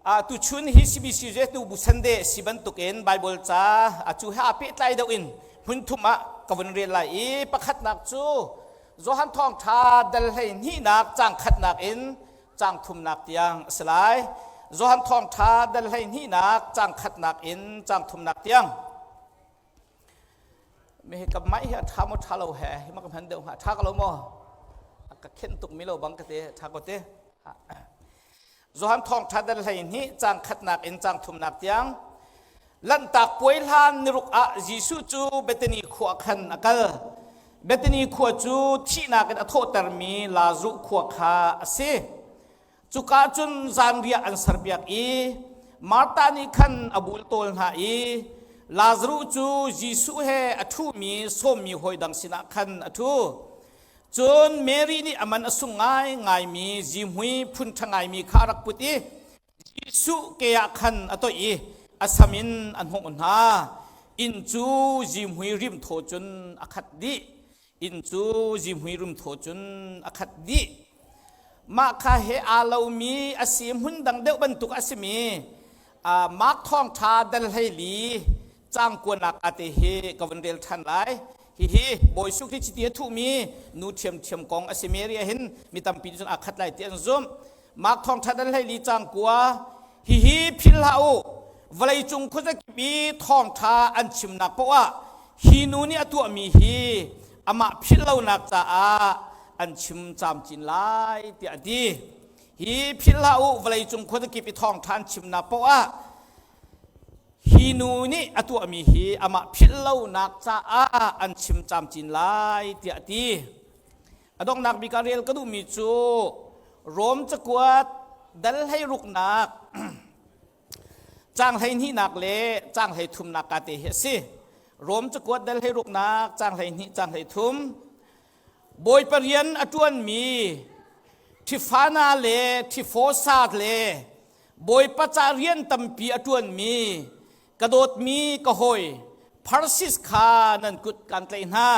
Tuchun hi CBC Jetu bu Sunday si bantukin Bible ca cu he aa pehtlai deuh in hmun thum ah ka vun rel lai i pakhatnak cu Johan Thawngṭha dal hlei hnihnak caang khatnak in caang thumnak tiang a si lai. Johan Thawngṭha dal hlei hnihnak caang khatnak in caang thumnak tiang. Mi hi ka mai hi a ṭha maw ṭha lo he hi ma ka hman deuh hnga ṭha ka lo maw? A ka khenh tuk mi lo bang ka te ṭha ko te. Johan thawngṭha dal 12 caang khatnak in caang thumnak tiang Lanhtak puai hlan niruk ah Jesuh cu Bethany khua khan a kal. Bethany khua cu thihnak in a thawhtermi Lazaruh khua kha a si. Cuka cun zanriah an serpiak i Martha nih khan a bultawl hna i Lazaruh cu Jesuh he a ṭhumi sawmmi hawi dang sinah khan a ṭhu. Cun Mary nih a man a sung ngaingaimi zihmui phun ṭha ngaimi kha a rak put i Jesuh ke ah khan a toih i a sam in a hnawh hna. Inn cu zihmui rimthaw cun a khat dih. Inn cu zihmui rimthaw cun a khat dih. Mah kha he aa lomi a si hmun dang deuh bantuk a simi Mark Thawngṭha dal 14 caang kuanak ate hi ka vun rel ṭhan lai. Hihi Bawi Jesuh Khrih chiti a thuhmi nu ṭhiamṭhiam kong a si. Mary ah hin mi tampi nih cun aa khat lai ti an zumh. Mark Thawngṭha dal 14 caang kua hihi philh hlah u. Vawleicung khuazakip i thawngṭha an chimnak paoh ah hi nu nih a tuahmi hi amah philh lonak caah an chim camcin lai tiah a ti. Hi philh hlah u vawleicung khuazakip i thawngṭha an chimnak paoh ah Hi nu nih a tuahmi hi amah philh lonak caah an chim camcin lai tiah a ti. A donghnak bik ah rel ka duhmi cu Rom cakuat dal hleiruknak caang hleihnihnak le caang hleithumnak ka te hi a si. Rom cakuat dal hleiruknak caang 12 caang 13 Bawipa rian a ṭuanmi Ṭhifana le Ṭhifosa le Bawipa ca rian tampi a ṭuanmi ka dawtmi ka hawi Pharsis kha nan kut kan tlaih hna.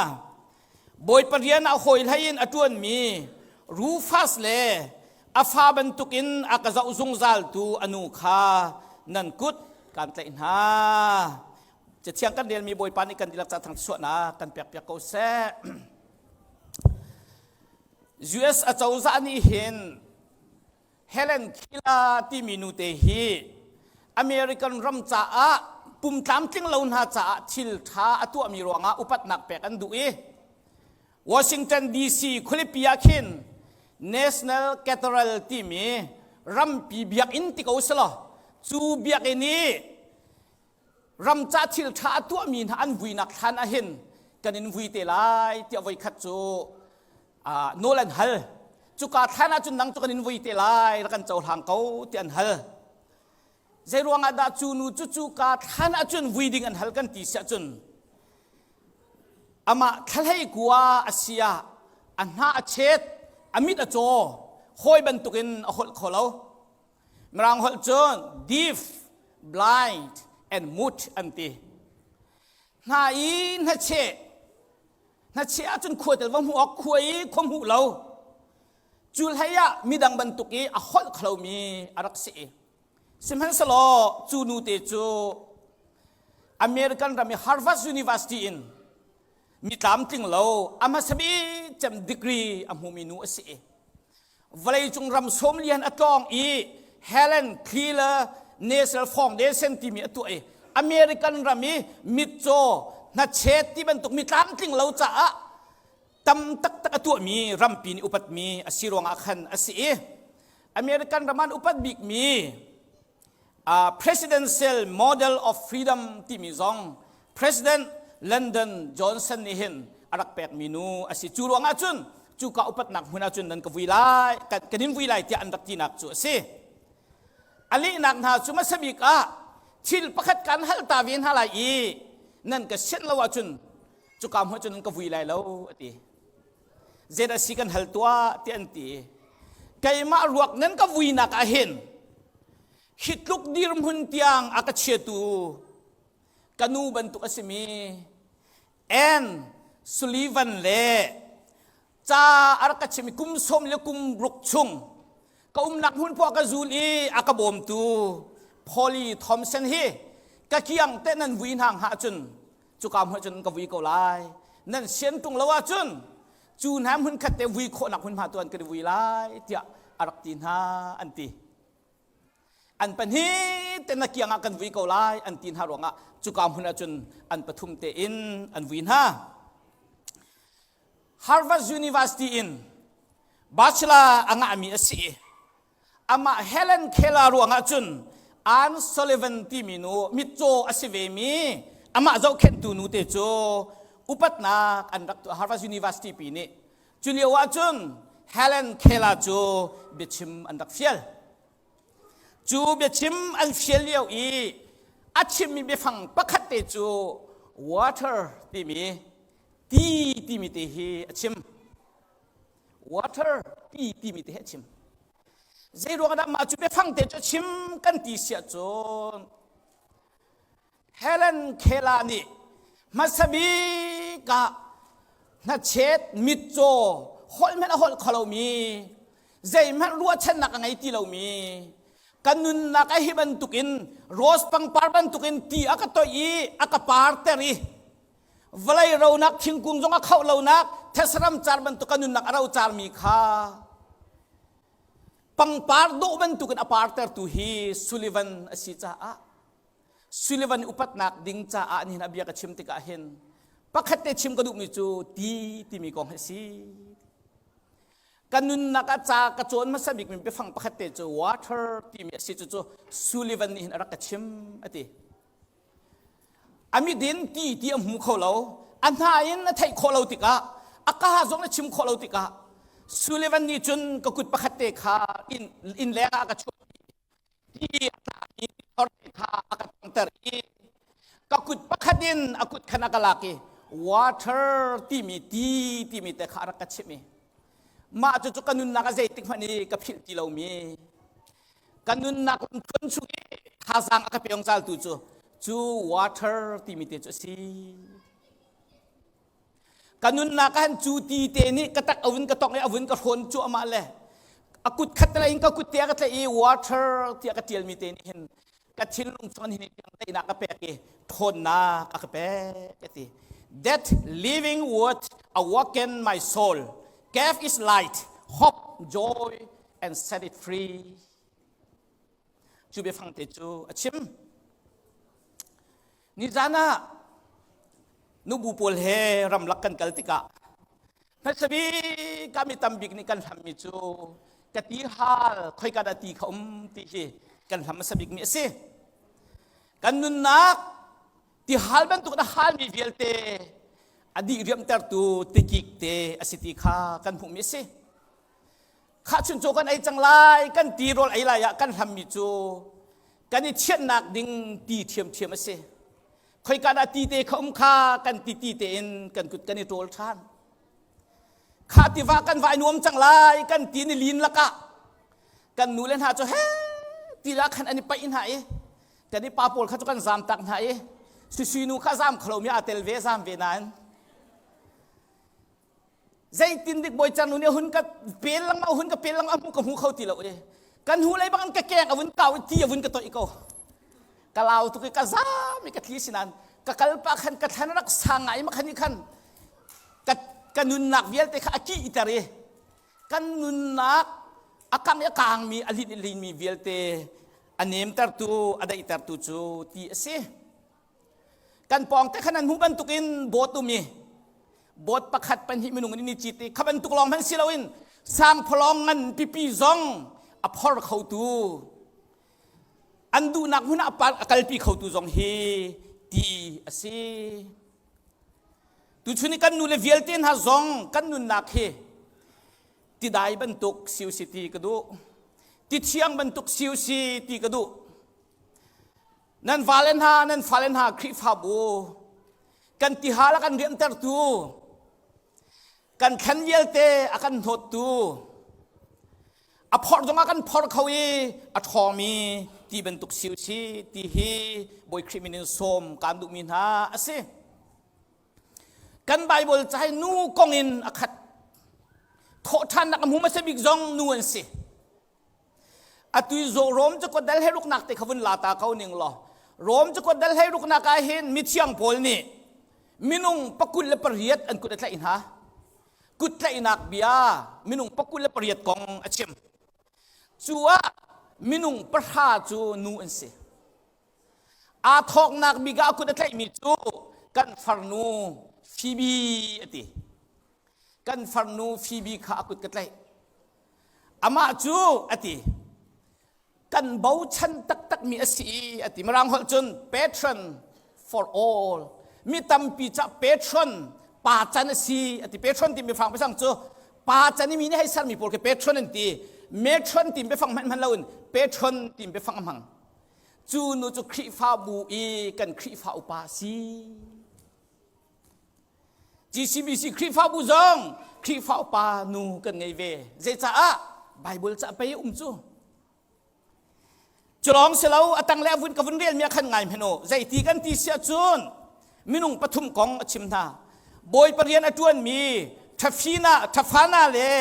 Bawipa rian a hawi hlei in a ṭuanmi Rufus le a fa bantukin a ka zoh zungzaltu a nu kha nan kut kan tlaih hna. Cathiang kan relmi Bawipa nih kan dihlak ca thangchuahnak kan pekpiak ko seh. US acozah nih hin Helen Keller timi nute hi American ram caah pum tlamtling lo hna caah thil ṭha a tuahmi ruangah upatnak pek an duh i Washington DC khualipi ah khin National Cathedral timi rampi biakinn ti ko selaw cu biakinn i ram ca thil ṭha a tuahmi hna an vuinak thlan ah hin kan in vui te lai tiah voikhat cu nawl an hal. Cuka thlan ah cun nang cu kan in vui te lai rak kan cohlang ko ti an hal. Zei ruangah dah cu nu cu cuka thlan ah cun vui ding an hal kan ti siah cun amah thlahlei kua a si ah a hna a chet a mit a caw hawi bantukin a holh kho lo. Mirang holh cun deaf, blind and mute an ti. Hna i hnacheh Hnachia ahcun khua tel va hmuh awk khua i khua hmuh lo. Cu hlei ah midang bantuk i a holh kholomi a rak si. Sihmanhsehlaw cu nute cu American ram i Harvard University in mi tlamtling lo a hmasa bik cem degree a hmumi nu a si. Vawleicung ram sawmlian a tlawng i Helen Keller National Foundation timi a tuah i American ram i mitcaw hnachet ti bantuk mi tlamtling lo caah tam taktak a tuahmi rampi nih upatmi a si ruangah khan a si i American ram an upat bikmi uh, Presidential Model of Freedom timi zong President Lyndon Johnson nih hin a rak pekmi nu a si. Cu ruangah cun cuka upatnak hmun ah cun nan ka vui lai, kan, kan in vui lai tiah an rak tinak cu a si. A lehnak hna cu hmasa bik ah thil pakhat kan hal ta ve hna lai i nan ka sianh lo ahcun cuka hmun cun nan ka vui lai lo a ti. Zeidah si kan hal tuah ti an ti. Keimah ruak nan ka vuinak ah hin hi tluk dirhmun tiang a ka chiatu ka nu bantuk a simi Anne Sullivan le ca a rak ka chim i kum sawm le kum ruk chung. Ka umnak hmun poah ka zul i a ka bawmtu Polly Thompson hi ka kiang te nan vui hna hnga cun cuka hmun cun ka vui ko lai. Nan sian tung lo ahcun cu hna hmun khat te vui khawhnak hmunhma tu an kan vui lai tiah a rak ti hna an ti. An pahnih te na kiang ah kan vui ko lai an ti hna ruangah cuka hmun ahcun an pathum te in an vui hna. Harvard University in bachelor a ngahmi a si i amah Helen Keller ruangah cun Anne Sullivan timi nu mitcaw a si vemi amah zohkhenhtu nu te cu upatnak an rak tuah Harvard University pi nih. Cu lio ah cun Helen Keller cu biachim an rak fial. Cu biachim an fial lio i a chimmi biafang pakhat te cu water timi ti timi te hi a chim. Water ti timi te hi a chim. Zei ruang dah mah cu biafang te cu a chim kan ti siah cun Helen Keller nih hmasa bik ah hnachet mitcaw holh hmanh a holh kho lomi zeihmanh ruahchannak a ngei ti lomi ka nunnak a hi bantukin rose pangpar bantukin ti a ka toih i a ka parter i vawlei ronak thingkung zong a khoh lonak thesram car bantuk ka nunnak a ro carmi kha pangpar dawh bantukin a partertu hi Sullivan a si caah Sullivan upatnak ding caah nihin a bia ka chim tikah hin pakhat te chim ka duhmi cu ti timi kong hi a si. Ka nunnak ah ca ka cawn hmasa bikmi biafang pakhat te cu water timi a si cu cu Sullivan nih hin a rak ka chim a ti. A mit in ti ti a hmu kho lo, a hna in a theih khawh lo tikah, a ka zong a chim khawh lo tikah Sullivan nih cun ka kut pakhat te kha inn, inn leng ah a ka chuah ti a tlami thor kha a ka tongter i ka kut pakhat in a kut khan a ka lak i water timi ti timi te kha a rak ka chimh i mah cu cu ka nunnak a zeitik hmanh i ka philh ti lomi ka nunnak lamthluan chung i thazaang a ka peong tu cu cu water timi te cu a si. Ka nunnak ah hin cu ti te nih ka tak a vun ka tongh i a vun ka hrawn cuahmah le a kut khat te in ka kut te a ka tlaih i water tiah ka tialmi te nih hin ka thinlung chung hin daihnak ka pek i ṭhawnnak a ka pek ka ti. That living word awakened my soul, gave its light, hope, joy, and set it free. Cu biafang te cu a chim. Nizan ah nubu pawl he ramlak kan kal tikah hmasa bik ah mi tambik nih kan hlammi cu ka ti hal khoika dah ti kha um ti hi kan hlam hmasa bikmi a si. Kan nunnak ti hal bantuk na halmi vialte a dih riamtertu tikik te a si ti kha kan hmuhmi a si. Kha chuncaw kan ei cang lai kan ti rawl ei lai ah kan hlammi cu kan i thianhnak ding ti ṭhiamṭhiam a si. Khoika dah ti te kha um kha kan ti ti tein kan kut kan i ṭawl ṭhan. Kha tiva kan vai nuam cang lai kan ti ni lin lakah kan nu le hna cu he ti la khan an i paih hna i kan i pa pawl kha cu kan zam tak hna i sui nu kha zam kholo mi aa tel ve zam ve nain Zeitindik bawi nu nih hun ka pel lengmang hun ka pel lengmang hmu ka hmu kho ti lo i kan hu lei bang ka keng a vun kau i ti a vun ka toih ko ka lau tuk i ka zam i ka tli sinan ka kal pa khan ka thlan rak sang ngai ma khan i khan ka ka nunnak vialte kha a kih ter i kan nunnak a kang i a kangmi a lin i linmi vialte a nemtertu a daihtertu cu ti a si. Kan pawngte khan an hmuh bantukin boat um i boat pakhat pahnih minung in i cit i kha bantuk lawng hmanh si loin sangphalawng ngan pipi zong a phor khotu an duhnak hmun ah a kalpi khotu zong hi ti a si. Tuchun i kan nu le vialte hna zong kan nunnak hi tidai bantuk siu si ti ka duh. Ti thiang bantuk siu si ti ka duh. Nan vale hna, nan fale hna Khrihfabu kan tihal a kan rianhtertu, kan thlen vialte a kan hnawttu, a phorh zong a kan phorh kho i a ṭhawngmi ti bantuk si u si ti hi Bawi Khrih min in sawm kaan duhmi hna a si. Kan Baibal ca hi nu kong in a khat. Thawhṭhannak a hmu hmasa bik zong nu an si. Atu i Rom cakuat dal he ruknak te kha vun la ta ko ning law Rom cakuat dal he ruknak ah hin mithiang Paul nih minung 28 an kut a tlaih hna. Kut tlaihnak bia minung 28 kong a chim. Cu ah minung pahra cu nu an si. Aa thawknak bik ah a kut a tlaihmi cu kan farnu Phoebe a ti. Kan farnu Phoebe kha a kut ka tlaih. Amah cu a ti. Kan bochan taktakmi a si a ti. Mirang holh cun patron for all. Mi tampi ca patron pa can a si a ti. Patron timi fang pasang cu pa can i mi nih hei sermi pawl khi patron an ti. Matron timi biafang hmanh hman loin patron timi biafang a hmang. Cu nu cu Khrihfabu i kan Khrihfa upa si. GCBC Khrihfabu zong Khrihfa upa nu kan ngei ve. Zeicaah? Bible ca pei um cu. Cu lawng si lo a tang le a vun ka vun rel mi a khan ngai hmenu. Zeiti kan ti si ahcun minung pathum kong a chim hna. Bawipa rian a ṭuanmi Thafina, Thafana le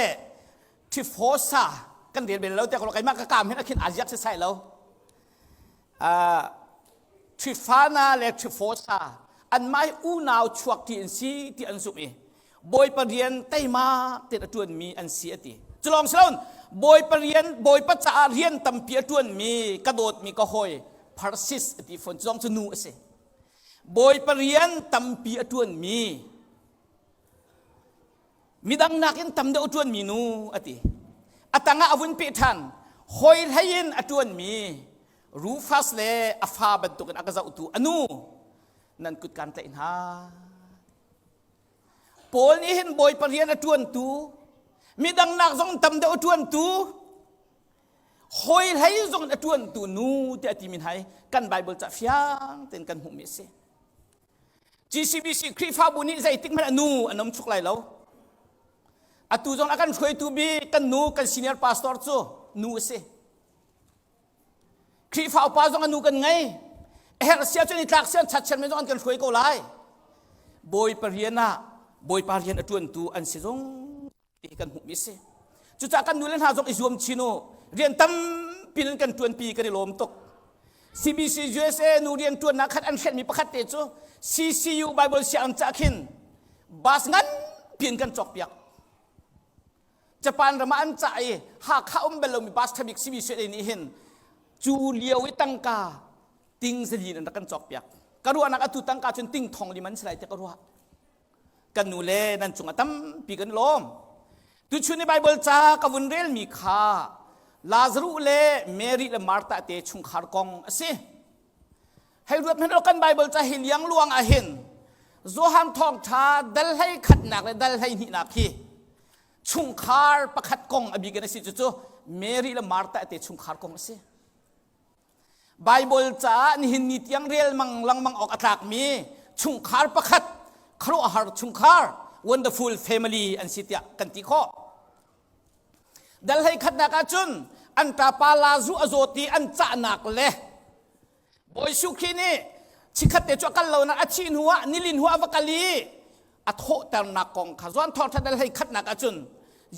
Ṭhifosa kan rel bel lo te ko keimah ka kaam hin a khin aziak si sai lo. Ṭhifana le Ṭhifosa anmah hi unau chuak ti an si ti an zumh i Bawipa rian teima tein a ṭuanmi an si a ti. Cu lawng si loin Bawipa rian Bawipa caah rian tampi a ṭuanmi ka dawtmi ka hawi Persis a ti fawn cu zong cu nu a si. Bawipa rian tampi a ṭuanmi Midang nakin tam deuh a ṭuanmi nu a ti. A tangah a vun peh ṭhan. Hawi hlei in a ṭuanmi Rufus le a fa bantukin a ka zohtu a nu nan kut kaan tlaih hna. Paul nih hin Bawipa rian a ṭuantu, midang nak zong tam deuh a ṭuantu, hawi hlei zong a ṭuantu nu tiah a timi hna hi kan Baibal ca fiang tein kan hmuhmi a si. GCBC Khrihfabu nih zeitik hmanh a nu an um chuk lai lo. Atu zong a kan hruaitu bik kan nu kan senior pastor cu nu a si. Khrihfa upa zong a nu kan ngei. A herh sia cun i tlak sian chat chian men zong an kan hruai ko lai. Bawipa rian ah Bawipa rian a ṭuantu an si zong ti kan hmuhmi a si. Cucaah kan nule hna zong i zuam chin u. Rian tampi in kan ṭuanpi kan i lawm tuk. CBC USA nu rian ṭuannak khat an hrenhmi pakhat te cu CCU Bible sianginn cah khin bus nganpi in kan cawkpiak. Japan ram ah an cah i Hakha um bal lomi bus ṭhabik CBC nih hin cu lio i tangka ting zalin an rak kan cawkpiak. Ka ruahnak atu tangka cun ting thong lim an si lai tiah ka ruah. Kan nu le nan cungah tampi kan lawm. Tuchun i Baibal ca ka vun relmi kha Lazaruh le Mary le Martha te chungkhar kong a si. Hei ruat hmanh kan Baibal ca hi liangluang ah hin Johan thawngṭha dal hlei khatnak le dal hlei hnihnak hi chungkhar pakhat kong a bik in a si cucu Mary le Martha te chungkhar kong a si. Baibal caah nihin ni tiang rel mang lengmang awk a tlakmi chungkhar pakhat khuaruahhar chungkhar wonderful family an si tiah kan ti khawh. Dal hlei khatnak ahcun an ṭapa Lazu a zawt i an cahnak le Bawi Jesuh Khrih nih chikkhat te cu a kal lonak a thih hnu ah nilin hnu ah a va kal i a thawhternak kong kha Johan thawngṭha dal hlei khatnak ahcun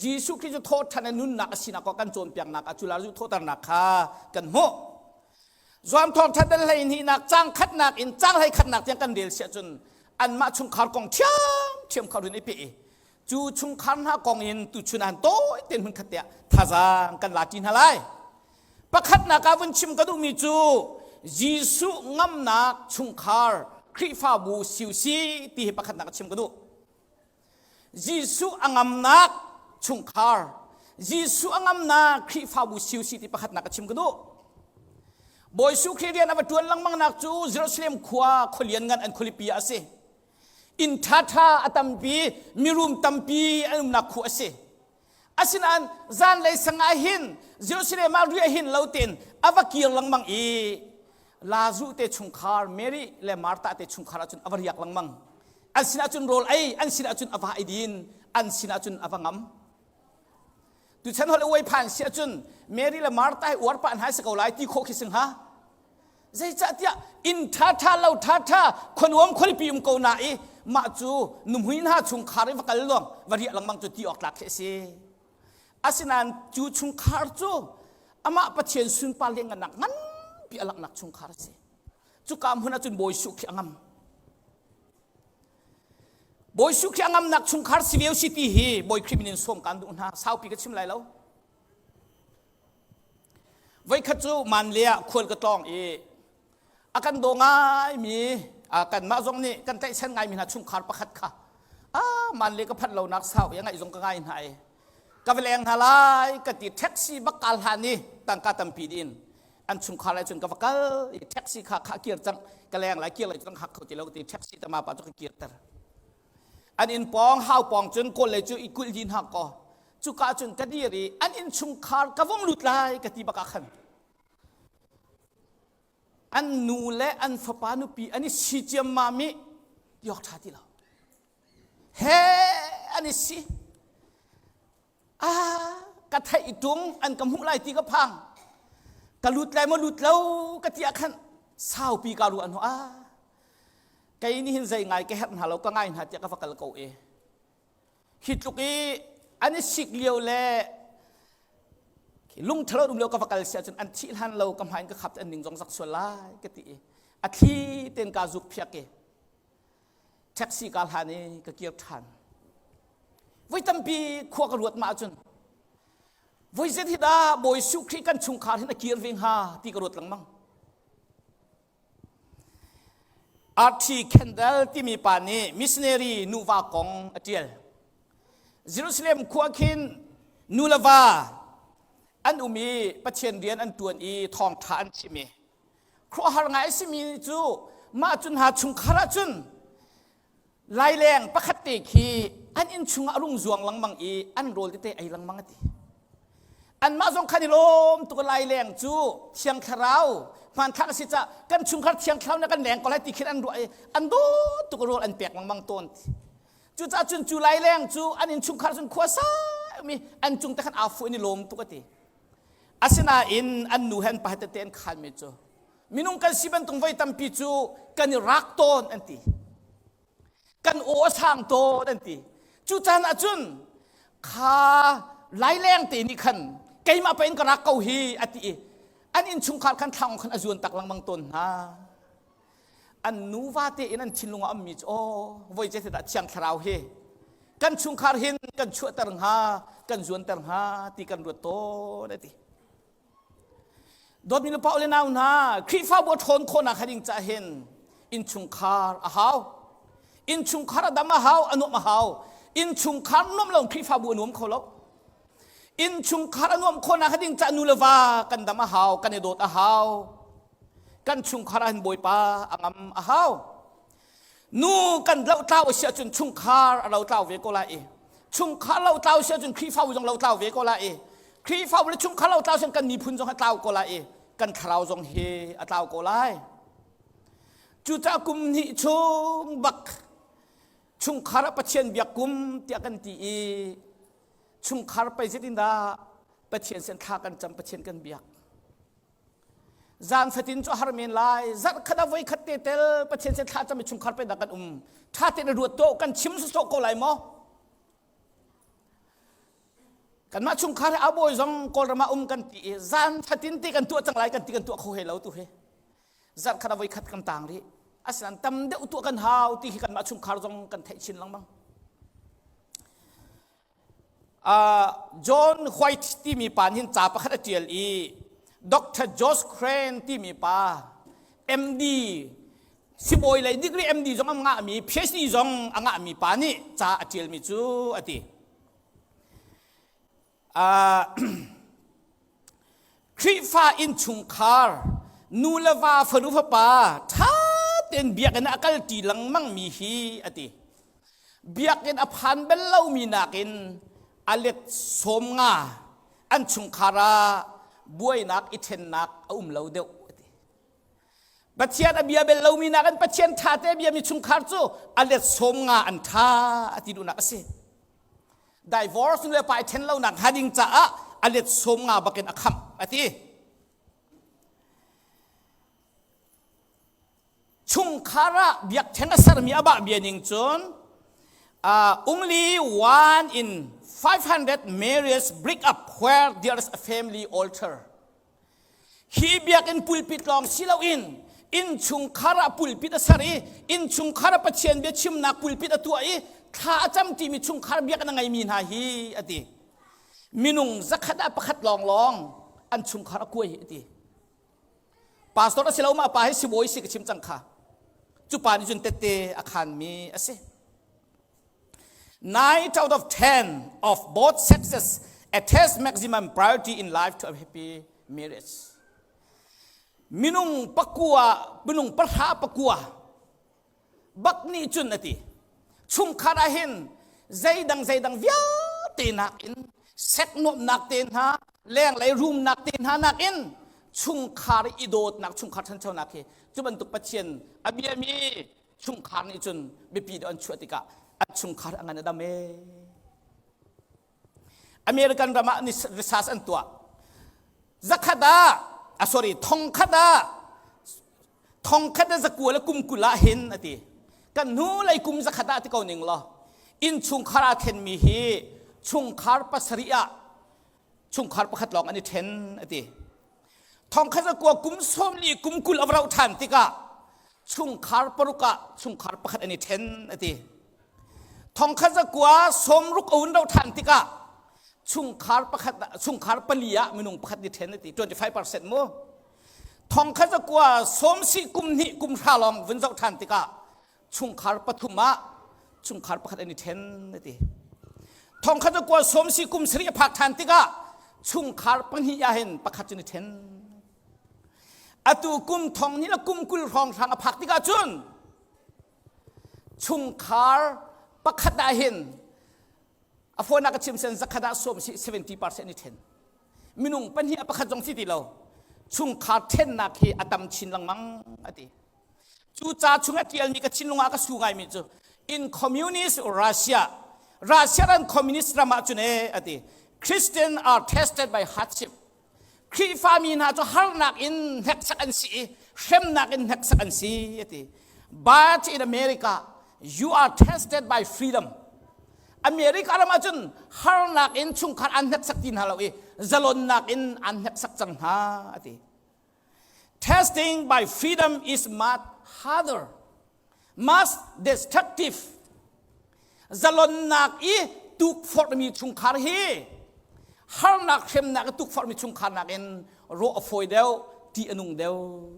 Jesuh Khrih cu thawhṭhan a nunnak a sinak kong kan cawnpiaknak ah cu Lazu thawhternak kha kan hmuh. Johan thawngṭha dal hlei hnihnak cang khatnak in cang hlei khatnak tiang kan rel siah cun anmah chungkhar kong ṭhiamṭhiam kha run i pe i cu chungkhar hna kong in tuchun ah tawi tein hmun khat te ah thazaang kan la ṭi hna lai. Pakhatnak ah vun chim ka duhmi cu Jesuh ngamnak chungkhar Khrihfabu siusi ti hi pakhatnak ah chim ka duh. Jesuh a ngamnak chungkhar Jesuh a ngamnak Khrihfabu siusi ti pakhatnak ah chim ka duh. Bawi Jesuh Khrih rian a va ṭuan lengmang nak cu Jerusalem khua khualian ngan an khualipi ah a si. Inn ṭhaṭha a tampi, mirum tampi an umnak khua a si. Asinain zanlei sang ah hin Jerusalem ah riah hin lo tein a va kir lengmang i Lazu te chungkhar Mary le Martha te chungkhar ahcun a va riak lengmang. An sinah cun rawl ei, an sinah cun a va ei din, an sinah cun a va ngam. Tuchan hol uai phan si ahcun Mary le Martha hi uar pah hna si ko lai ti khawh khi sing ha. Zeicahtiah inn ṭhaṭha lo ṭhaṭha khuanuam khualipi um ko na i mah cu nuhmui hna chungkhar i va kal lawng va riah lengmang cu ti awk tlak khi a si. Asinain cu chungkhar cu Amah Pathian sunpar lianngannak nganpi a langhnak chungkhar a si. Cuka hmun ahcun Bawi Suh khi a ngam. Bawi Suh khi a ngamnak chungkhar si ve si ti hi Bawi Khrih min in sawm kaan duh hna. Saupi ka chim lai lo. Voikhat cu Manle ah khual ka tlawng i a kan daw ngaimi kanmah zong nih kan tlaihchan ngaimi hna chungkhar pakhat kha ah Manle ka phanh lonak sau i a ngaih zong ka ngai hna i ka va leng hna lai ka ti. Taxi bak kal hlan i tangka tampi din an chungkhar lai cun ka va kal i taxi kha kha kir cang, ka leng lai, kir lai cun hak kho ti lo ti. Taxi tama pa cu ka kirter. An inn pawng hau pawng cun kawl lei cu i kulh din hak ko. Cuka cun ka dir i an inn chungkhar ka vung lut lai ka ti bak ah khan an nu le an fapa nupi an i si ciammam i tiawk ṭha ti lo he an i si. Ah, ka theih tung an ka hmuh lai ti ka phang. Ka lut lai maw lut lo ka ti ah khan saupi ka ruah hnu ah kei nih hin zei ngai ka herh hna lo, ka ngai hna tiah ka va kal ko i hi tluk i an i sik lio le lungthalo um lio ka va kal si ahcun an thih hlan lo ka hmai in ka khap an ning zong zak sual lai ka ti i a thli ten ka zuk phiak i taxi ka hlan i ka kir ṭhan. Voi tampi khua ka ruat ma ahcun voi zet hi dah Bawi Jesuh Khrih kan chungkhar hin a kir ve hnga ti ka ruat lengmang. R.T. Kendall timi pa nih missionary nuva kong a ṭial. Jerusalem khua khin nu le va an um i Pathian rian an ṭuan i thawngṭha an chim i khuaruahhar ngai a simi cu mah cun hna chungkhar ah cun laileng pakhat te khi an inn chungah a rung zuang lengmang i an rawl tete ei lengmang a ti. Anmah zong khan i lawm tuk. Laileng cu Thiang Thlarau hmanthlak a si caah kan chungkhar Thiang Thlarau na kan leng ko lai ti khin an ruah i an dawt tuk, rawl an pek lengmang tawn ti. Cucaah cun cu laileng cu an inn chungkhar cun khua sa mi an cung te khan aa fu in i lawm tuk a ti. Asinain an nu he an pa he tete an khanmi cu minung kan si bantuk voi tampi cu kan i rak tawn an ti, kan aw a sang tawn an ti. Cu caan ah cun kha laileng te nih khan keimah pa in ka rak ko hi a ti i an innchungkhar khan thlang khan a zuan tak lengmang tawn hna. An nuva te in an thinlung ah ammi cu aw voi ce dah Thiang Thlarau hi kan chungkhar hin kan chuahter hnga, kan zuanter hnga ti kan ruat tawn a ti. Dawtmi nu le nau hna, Khrihfabu a ṭhawn khawhnak ding cah hin innchungkhar a hau. Innchungkhar a dam a hau, a nuam a hau. Innchungkhar nuam lo Khrihfabu a nuam kho lo. Innchungkhar a nuam khawhnak ding cah nu le va kan dam a hau, kan i dawt a hau. Kan chungkhar ah hin Bawipa a ngam a hau. Nu kan lotlau a si ahcun chungkhar a lotlau ve ko lai i chungkhar lotlau si ahcun Khrihfabu zong lotlau ve ko lai i Khrihfabu le chungkhar lotlau si kan miphun zong a tlau ko lai i kan thlarau zong hi a tlau ko lai. Cucaah kum hnih chung bak chungkhar ah Pathian biak kum tiah kan ti i chungkhar pei zeitin dah Pathian sin thla kan cam, Pathian kan biak. Zan fatin cu a har men lai. Zarh khat ah voi khat te tel Pathian sin thla cam i chungkhar pe dah kan um. Tha tein ruat to kan chim sawsawh ko lai maw? Kanmah chungkhar he abawi zong Kawlram ah um kan ti i zan fatin ti kan tuah cang lai kan ti, kan tuah kho he lo tu he. Zarh khat ah voi khat kan tang rih. Asinain tam deuh tuah kan hau ti hi kanmah chungkhar zong kan theih chin lengmang. John White timi pa nih ca pakhat a ṭial i Dr. Josh Crane timi pa MD sibawi lei degree MD zong a ngahmi, PhD zong a ngahmi pa nih ca a ṭialmi cu a ti. Khrihfa innchungkhar nu le va, fanu fapa ṭha tein biakinn ah a kalṭi lengmangmi hi a ti. Biakinn a phan bal lomi nakin a let 50 an chungkhar ah buainak i ṭhennak a um lo deuh a ti. Pathian a bia bel lomi nakin Pathian ṭha te biami chungkhar cu a let 50 an ṭha a ti duhnak a si. Divorce nu le pa i ṭhen lonak hnga ding caah a let 50 bakin a khamh a ti. Chungkhar ah biakṭheng a sermi a bah bia ning cun only one in 500 marriage break up where there is a family altar. Hi biakinn pulpit lawng si loin innchungkhar ah pulpit a ser i innchungkhar ah Pathian bia chimnak pulpit a tuah i thla a cam timi chungkhar biakinn a ngeimi hna hi a ti. Minung zakhat ah pakhat lawnglawng an chungkhar a kuai hi a ti. Pastor a si lo ma pa hi sibawi si ka chim cang kha. Cu pa nih cun tette a khanmi a si. 9 out of 10 of both sexes attach maximum priority in life to a happy marriage. Minung pakua, minung pahra pakua bak nih cun ati chungkhar ah hin zeidang zeidang vialte nakin sek nuamnak te hna lenglei rumnak te hna nakin chungkhar i dawtnak chungkhar ṭhanchonak hi cu bantuk Pathian a biami chungkhar nih cun biapi deuh an chuah tikah an chungkhar a ngan a dam ee. American ram ah research an tuah. Zakhat ah, ah sorry, thongkhat ah, thongkhat ah zakua le kum kul ah hin ati. Kan hnu lei kum zakhat ah ti ko ning law, inn chungkhar aa thenmi hi chungkhar pasarih ah chungkhar pakhat lawng an i then ati. Thongkhat zakua kum sawmli kum kul a va rauh ṭhan tikah chungkhar paruk ah chungkhar pakhat an i ṭhen a ti. Thongkhat zakua sawmruk a hun rauh ṭhan tikah chungkhar pakhat chungkhar pali ah minung pakhat ni ṭhen a ti 25% mu. Thongkhat zakua sawmsi kum hnih kum hra lawng vun zoh ṭhan tikah chungkhar pathum ah chungkhar pakhat an i ṭhen a ti. Thongkhat zakua sawmsi kum sarih a phak ṭhan tikah chungkhar pahnih ah hin pakhat cu ni ṭhen. Atu kum thong ni le kum 20 hrawnghrang a phak tikah cun chungkhar pakhat ah hin a fawinak ka chim sen zakhat ah sawm si 70% i ṭhen. Minung pahnih a pakhat zong si ti lo. Chungkhar ṭhennak hi a tam chin lengmang a ti. Cu ca chung a ṭialmi ka thinlung ah ka su ngaimi cu in communist Russia Russia ram communist ram ah cun ee a ti Christian are tested by hardship Khrihfami hna cu harnak in hneksak an si i hremnak in hneksak an si a ti. But in America, you are tested by freedom. America ram ahcun harnak in chungkhar an hneksak ti hna lo i zalonnak in an hneksak cang hna a ti. Testing by freedom is much harder, much destructive. Zalonnak i tukforhmi chungkhar hi harnak hremnak i tukforhmi chungkhar nakin rawh a fawi deuh, ṭih a nung deuh.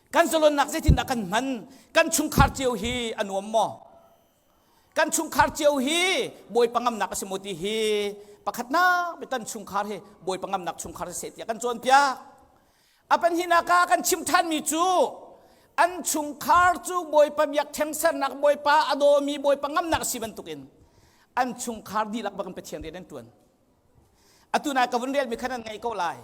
Kan zalonnak zeitindah kan hman? Kan chungkhar cio hi a nuam maw? Kan chungkhar cio hi Bawipa ngamnak a si maw ti hi pakhatnak kan chungkhar hi Bawipa ngamnak chungkhar si seh tiah kan cawnpiak. A pahnihnak ah kan chim ṭhanmi cu an chungkhar cu Bawipa biakṭheng sernak Bawipa a dawmi Bawipa ngamnak a si bantukin an chungkhar dihlak bak in Pathian rian an ṭuan. Atu nai ka vun relmi khan an ngaih ko lai.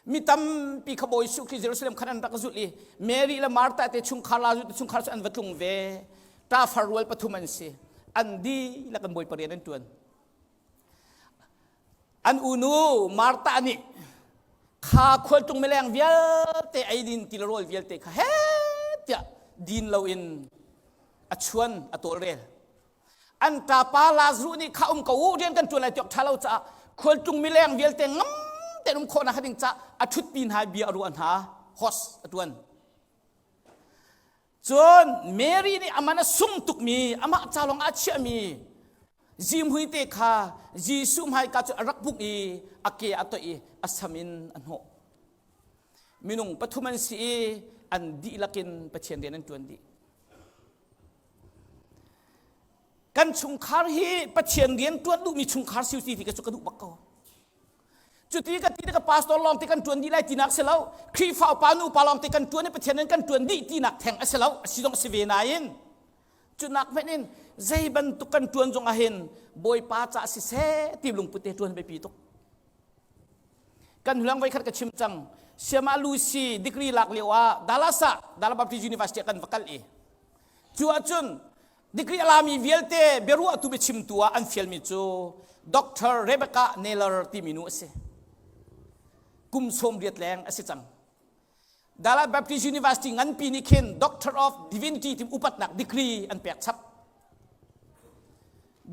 Mi tampi kha Bawi Jesuh Khrih Jerusalem khan an rak zulh i Mary le Martha te chungkhar Lazarus te chungkhar cu an va tlung ve. Ṭafar rual pathum an si. An dihlak in Bawipa rian an ṭuan. An unu Martha nih kha khualtlung mileng vialte eidin ti le rawl vialte kha he tiah din loin a chuan a tawlrel. An ṭapa Lazarus nih kha um ko u rian kan ṭuan lai tiawk ṭha lo caah khualtlung mileng vialte ngam tein um khawhnak ding caah a ṭhutpi hna bia a ruah hna host a ṭuan. Cun Mary nih aman a sung tukmi amah ca lawng ah chiahmi zimhui te kha Jesuh hmaika cu a rak buk i a ke a toih i a sam in a hnawh. Minung pathum an si i an dihlak in Pathian rian an ṭuan dih. Kan chungkhar hi Pathian rian ṭuan duhmi chungkhar si ti ti ka cu ka duh bak ko. Cuti ka ti ka pastor lawng te kan ṭuan dih lai tinak si lo. Khrihfa upa nu upa lawng te kan ṭuan i Pathian rian kan ṭuan dih tinak theng a si lo. A si zong a si ve nain cunak hmenh in zei bantuk kan ṭuan zong ahhin Bawipa ca siseh ti lungput te ṭuan biapi tuk. Kan hluang voi khat ka chim cang. Siama Lucy degree lak lio ah Dallas ah Dallas Baptist University ah kan va kal i cu ahcun degree a lami vialte biaruahtu biachimtu ah an fialmi cu Dr. Rebecca Naylor timi nu a si. Kum 80 leng a si cang. Dallas Baptist University nganpi nih khin Doctor of Divinity tim upatnak degree an pek chap.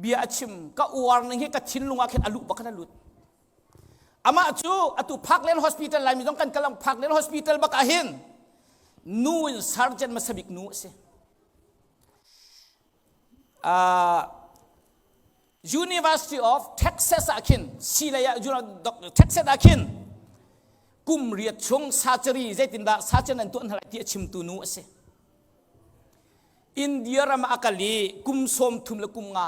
Bia a chim ka uar ning hi ka thinlung ah khin a luh bak khan a lut. Amah cu atu Parkland Hospital Laimi zong kan kal Parkland Hospital bak ah hin nu in surgeon hmasa bik nu a si. University of Texas ah khin silei ah Texas ah khin kum riat chung surgery zeitindah surgeon an tuah hna lai ti a chimtu nu a si. India ram ah a kal i kum sawm thum le kum nga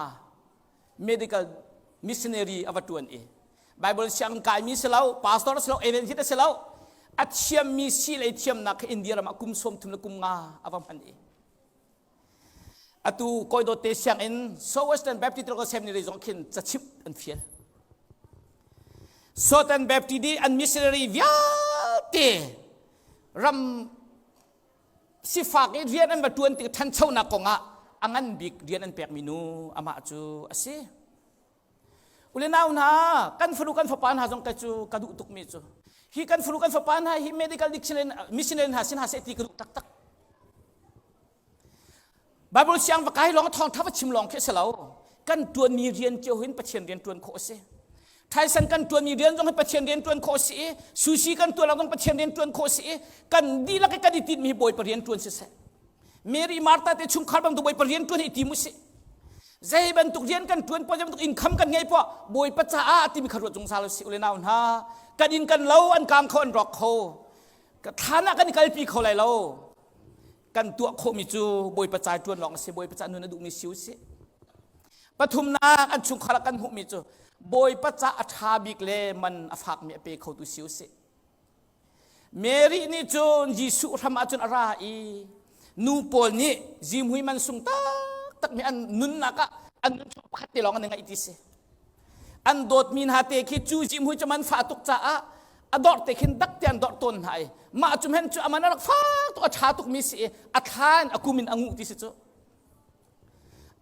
medical missionary a va tuan i Bible sianginn kaimi si lo, pastor si lo, evangelist si lo, a thiammi si lei thiamnak kha India ram ah kum sawm thum le kum nga a va hman i atu kawidawt te sianginn So Western Baptist Theological Seminary zong khin cachimh an fial. Southern Baptist i an missionary vialte ram sifak i rian an va ṭuan tik ṭhanchonak kongah a ngan bik rian an pekmi nu amah cu a si. Ule nau hna, kan fanu kan fapa hna zong ka cu ka duh tukmi cu hi kan fanu kan fapa hna hi medical dictionary missionary hna sin hna seh ti ka duh taktak. Bible siang va kai lawng thawngtha va chim lawng khi a si lo. Kan ṭuanmi rian cio hin Pathian rian ṭuan khawh a si. Tyson kan ṭuanmi rian zong hi Pathian rian ṭuan khawh a si i sushi kan ṭuan zong Pathian rian ṭuan khawh a si i kan dihlak i kan i tinhmi Bawipa rian ṭuan siseh. Mary Martha te chungkhar bantuk Bawipa rian ṭuan hi i tim usih. Zei bantuk rian kan ṭuan poah, zei bantuk income kan ngei poah Bawipa caah timi kha ruat zungzal usih ule nau hna. Kan inn kan lo an kang kho an rawk kho. Thlan ah kan i kalpi kho lai lo. Kan tuah khawhmi cu Bawipa ca ṭuan lawng a si Bawipa ca nun a duhmi si usih pathumnak an chungkhar ah kan hmuhmi cu Bawipa ca a ṭha bik le man a fakmi a pe khotu si usih Mary nih cun Jesuh hram ah cun a ra i nu pawl nih zimhui man sung taktakmi an nunnak ah an nun chung pakhat te lawng an i ngaih ti si An dawtmi hna te khi cu zimhui cu man fah tuk caah a dawr te khin dak te an dawr tawn hna i mah cu hen cu aman a rak fak tuk a ṭha tukmi si i a thlan a kum in a nguh ti si cu.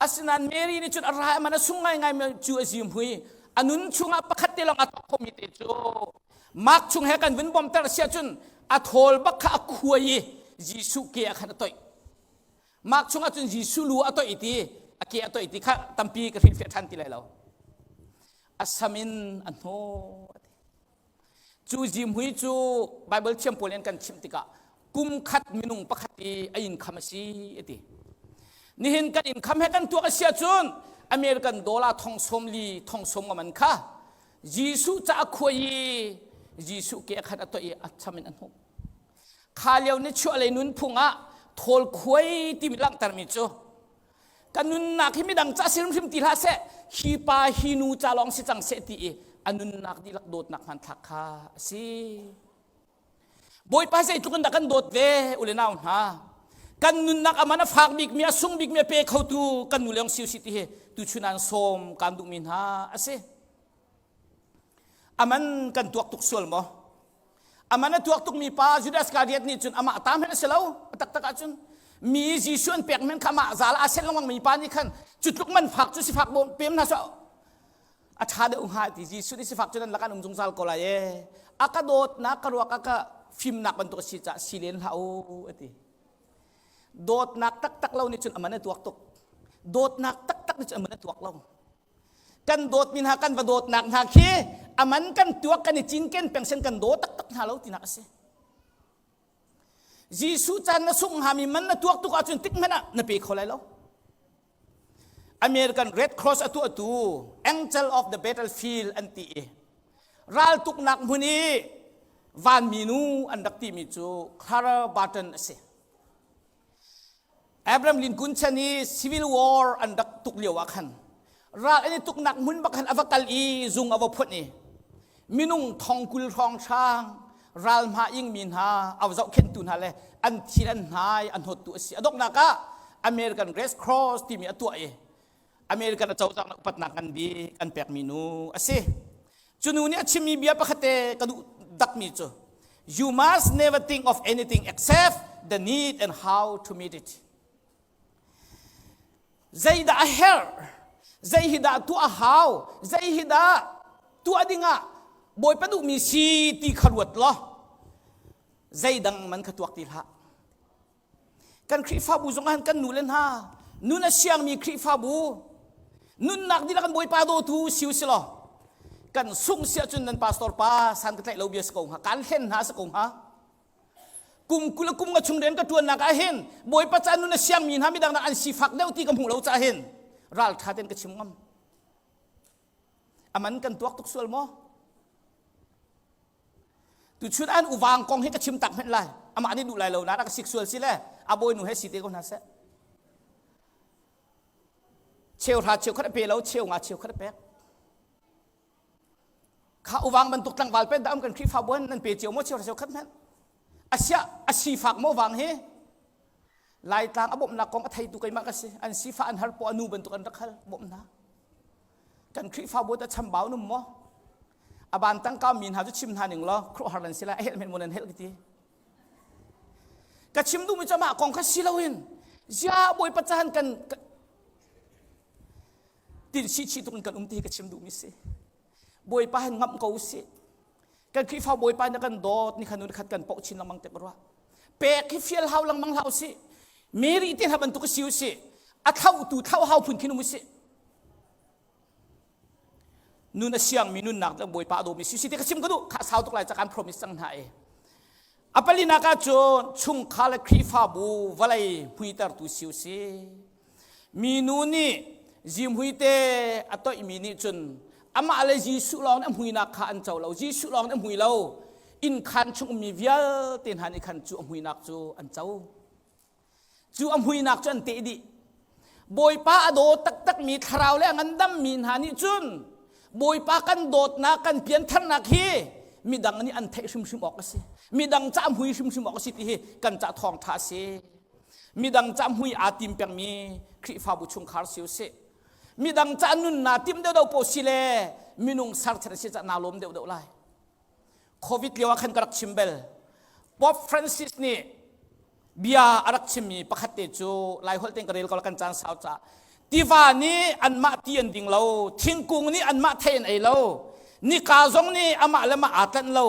Asinain Mary nih cun a ra aman a sung ngaingai mi cu a zimhui a nun chungah pakhat te lawng a tuah khomi te cu Mark chung he kan vun bawmter sia cun a thawl bak kha a khuai i Jesuh ke ah khan a toih. Mark chungah cun Jesuh lu a toih ti a ke a toih ti kha tampi ka hrilhfiah ṭhan ti lai lo. A sam in a hnaw a ti. Cu zimhui cu Bible thiam pawl in kan chimh tikah kum khat minung pakhat i a income a si a ti. Nihin kan income he kan tuak a si ahcun American dollar thong sawm li thong sawm nga man kha Jesuh ca a khuai i Jesuh ke a khat a toih i a cham in a hnuh. Kha lio ni chuahlei nunphung ah thawl khuai timi langhtermi cu ka nunnak hi midang ca si hrimhrim ti hlah seh hi pa hi nu ca lawng si cang seh ti i a nunnak dihlak dawtnak hmanthlak kha a si. Bawipa zeitluk in dah kan dawt ve ule nau hna kan nunnak aman a fak bikmi a sung bikmi a pe khotu kan nu leong siu si ti hi tuchun an sawm kan duhmi hna a si. Aman kan tuak tuk sual maw? Aman a tuak tukmi pa Judas Iscariot nih cun amah ta hmanh a si lo. A taktak ahcun mi Jesuh an pek men kha amah zal aa sen lengmang mi pa nih khan cu tluk man fak cu sifak pem hna seh a ṭha deuh hnga ti Jesuh nih sifak cu nan lakah an um zungzal ko lai e. A ka dawtnak ka ruak a ka fimnak bantuk a si caah si len hlah u a ti. Dawtnak taktak lo nih cun aman a tuak tuk. Dawtnak taktak nih cun aman a tuak lo. Kan dawtmi hna kan va dawtnak hna khi a man kan tuak kan i cinken peng sen kan daw taktak hna lo tinak a si. Jesuh caan na sungh hngami man na tuak tuk ahcun tik hmanh ah na pe kho lai lo. American Red Cross a tuahtu Angel of the Battlefield an ti i raltuknak hmun i vanmi nu an rak timi cu Clara Barton a si. Abraham Lincoln chan i Civil War an rak tuk lio ah khan ral an i tuknak hmun bak khan a va kal i zung a va phuanh i minung thong kul hrawng hrang ral hma ingmi hna a zohkhenhtu hna le an thil an hnai a hnawttu a si. A donghnak ah American Red Cross timi a tuah i American acozah nih upatnak ngan bik an pekmi nu a si. Cu nu nih a chimmi bia pakhat te ka duh dakmi cu You must never think of anything except the need and how to meet it. Zeidah a herh? Zei hi dah tuah a hau? Zei hi dah tuah dingah Bawipa duhmi si ti kha ruat law zeidang man kha tuak ti hlah. Kan Khrihfabu zong ah kan nu le hna nun a siangmi Khrihfabu nunnak dihlak kan Bawipa dawtu si u si law. Kan sung sia cun nan pastor pa san ka tlaih lo bia si ko hnga. Kan hlen hna si ko hnga. Kum kul kum nga chung rian ka tuannak ah hin Bawipa ca nun a siangmi hna midang an sifak deuh ti ka hmuh lo ca hin ral tha ten ka chim ngam. Aman kan tuak tuk sual maw? Tuchun an uvang kong hi ka chim tak hmenh lai. Amah nih duh lai lo na ka sik sual si le a bawinu he si te ko hna seh. Cheu hra cheu khat a pe lo, cheu nga cheu khat a pek. Kha uvang bantuk tlangval pen dah um kan Khrihfabu an nan pe cio maw cheu hra cheu khat hmenh. Asia a sifak maw vang hi? Laitlang a bawmhnak kong a theitu keimah ka si. An sifah an har po a nu bantuk an rak hal bawmh hna. Kan Khrihfabu ta chambau num maw? A ban tangka mi hna cu chim hna ning law khuaruahhar nan si lai a helh men maw nan helh ka ti. Ka chim duhmi cu amah kong kha si loin zia Bawipa caan kan tin si chi tuk in kan um ti hi ka chim duhmi si. Bawipa hin ngamh ko usih. Kan Khrihfa Bawipa na kan dawt ni khan nun khat kan poh chin lengmang te ka ruah. Pek hi fial hau lengmang hlah usih. Mary te hna bantuk si usih. A thlauhtu thlauh hau phun khin um usih. Nun a siangmi nunnak le Bawipa a dawmi si si ti ka chim ka duh. Kha sau tuk lai ca kan promise cang hna e. A palinak ah cun chungkhar le Khrihfabu vawlei hmuitertu si usih. Minu nih zimhui te a toihmi nih cun amah le Jesuh lawng nih a hmuinak kha an co lo. Jesuh lawng nih a hmui lo. Inn khaan chung ummi vialte hna nih khan cu a hmuinak cu an co. Cu a hmuinak cu an teh dih. Bawipa a daw taktakmi thlarau le a ngandammi hna nih cun Bawipa kan dawtnak kan piantharnak hi midang nih an theih hrimhrim awk a si. Midang ca hmui hrimhrim awk a si ti hi kan ca thawngṭha a si. Midang ca hmui aa tim pengmi Khrihfabu chungkhar si usih. Midang ca nun naa tim deuhdeuh paoh si le minung serchan a si caah naa lawm deuhdeuh lai. Covid lio ah khan ka rak chim bel. Pope Francis nih bia a rak chimmi pakhat te cu Laiholh tein ka rel ko la kan caan sau caah tiva nih anmah ti an ding lo thingkung nih anmah thei an ei lo nika zong nih amah le mah aa tlanh lo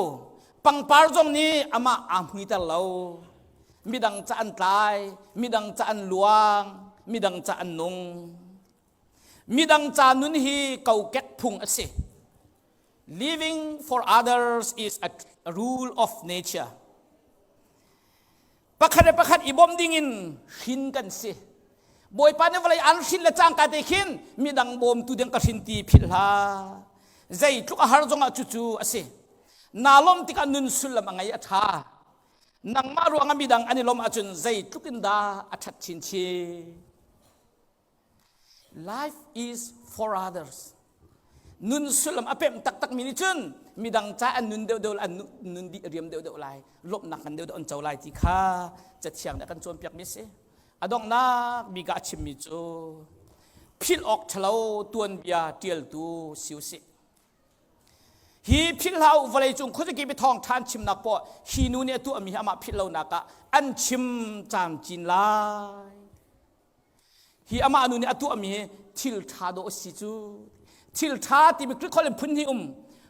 pangpar zong nih amah aa hmuiter lo midang ca an tlai midang ca an luang midang ca an nung midang ca nun hi kokek phung a si Living for others is a rule of nature. Pakhat le pakhat i bawmh dingin hrin kan si. Bawipa nih vawlei an hrin le cangka te khin midang bawmtu ding ka hrin ti philh hlah. Zeitluk a har zongah cucu a si. Naa lawmh tikah nun sullam a ngei a ṭha. Nangmah ruangah midang an i lawmh ahcun zeitluk in dah a ṭhat chinchin. Life is for others. Nun sullam a pemh taktakmi nih cun midang ca an nun deuhdeuh an nun dih riam deuhdeuh lai, lawmhnak ngan deuhdeuh an co lai ti kha Cathiang nih a kan cawnpiakmi a si. A donghnak bik ah a chimmi cu philh awk ṭhalo tuanbia ṭialtu si usih. Hi philh hlah u vawleicung khuazakip i thawngṭha an chimnak poah hi nu nih a tuahmi hi amah philh lonak ah an chim camcin lai. Hi amah nu nih a tuahmi hi thil ṭha dawh a si cu. Thil ṭha timi Greek holh in phun hnih um.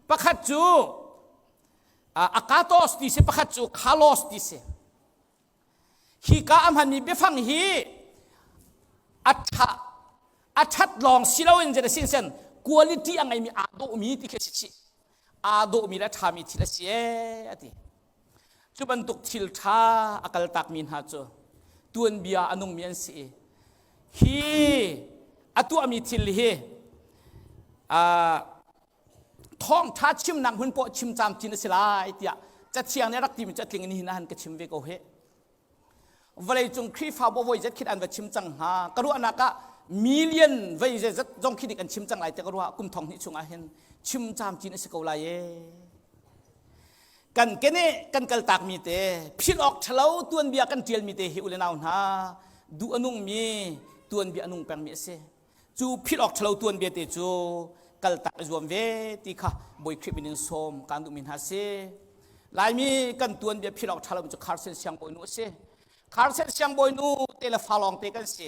Pakhat cu akatos ti si, pakhat cu kalos ti si. Hi ka a hmanmi biafang hi a ṭha a ṭhat lawng si loin zei sin sen quality a ngeimi aa dawhmi ti khi a si chih. Aa dawhmi le a ṭhami thil a si ee a ti. Cu bantuk thil ṭha a kaltakmi hna cu tuanbia a nungmi an si i hi a tuahmi thil hi thawngṭha chimnak hmun poah chim camcin a si lai tiah Cathiang nih a rak timi cu a tling in nihin ah han ka chim ve ko hih. Vawleicung Khrihfabu voi zet khin an va chim cang hnga. Ka ruahnak ah million vei zeizat zong khi dik an chim cang lai ti ka ruah kum thong hnih chungah hin chim camcin a si ko lai ee. Kan kene kan kaltakmi te philh awk ṭhalo tuanbia kan ṭialmi te hi u le nau hna duh a nungmi tuanbia a nung pengmi a si. Cu philh awk ṭhalo tuanbia te cu kaltak i zuam ve ti kha Bawi Khrih min in sawm kaan duhmi hna si. Laimi kan tuanbia philh awk ṭhalo cu Carson siangbawinu a si. Carson siangbawinu te le fa lawng te kan si.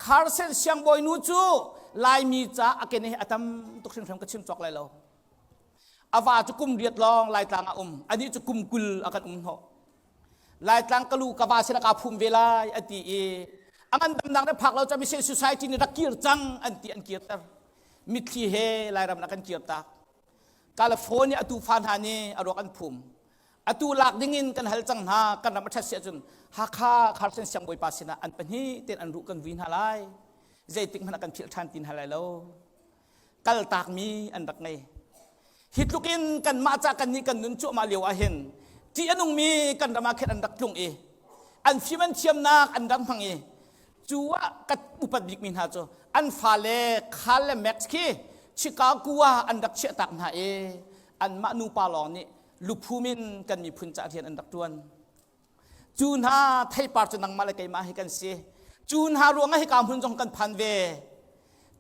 Carson siangbawinu cu Laimi ca a kene hi a tam tuk hringhran ka chim cawk lai lo. A va cu kum riat lawng Laitlang ah um. Anih cu kum 20 a kan um hnawh. Laitlang ka lu ka va sinah kaa phum ve lai a ti i a ngandamnak na phak lo ca Mission Society nih rak kir cang an ti an kirter. Mitthli he Lairam ah kan kirtak. California atu fa hna nih a ruak an phum. Atu lak dingin kan hal cang hna kan ram a ṭhat si ahcun Hakha Carson siangbawipa sinah an pahnih tein an ruh kan vui hna lai. Zeitik hmanh ah kan philh ṭhan ti hna lai lo. Kaltakmi an rak ngei. Hi tluk in kanmah ca kan nih kan nun cuahmah lio ah hin ṭih a nungmi kan ram ah khin an rak tlung i an fim an thiamnak an rak hmang i cu ah ka upat bikmi hna cu an fale Carl le Max khi Chicago ah an rak chiahtak hna i anmah nupa lawng nih luphum in kan miphun ca rian an rak ṭuan. Cu hna theipar cu nangmah le keimah hi kan si. Cu hna ruangah hika hmun zong kan phan ve.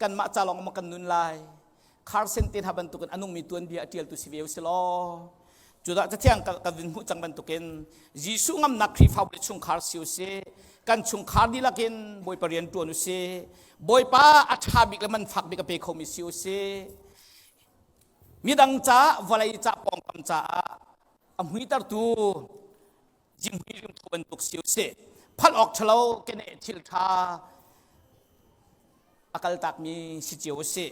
Kanmah ca lawng maw kan nun lai. Carson te hna bantukin a nungmi tuanbia a ṭialtu si ve u si law. Cudah cathiang ka vun hmuh cang bantukin Jesuh ngamnak Khrihfabu le chungkhar si u si. Kan chungkhar dihlak in Bawipa rian ṭuan u si. Bawipa a ṭha bik le man fak bik a pe khomi si u si. Midang ca vawlei ca pawngkam caah a hmuitertu zimhui rimthu bantuk si u si. Phalh awk ṭhalo keneh thil ṭha a kaltakmi si cio u si.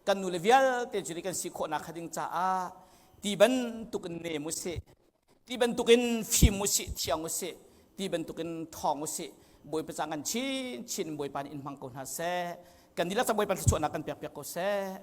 Kan nule vialte cu kan si khawhnak kha ding caah ti bantukin nem u si. Ti bantukin fim u sih, thiang u sih. Ti bantukin ṭhawng u sih. Bawipa ca ngan chinchin Bawipa nih in hmang ko hna seh. Kan dihlak ca Bawipa thluachuahnak kan pek piak ko seh.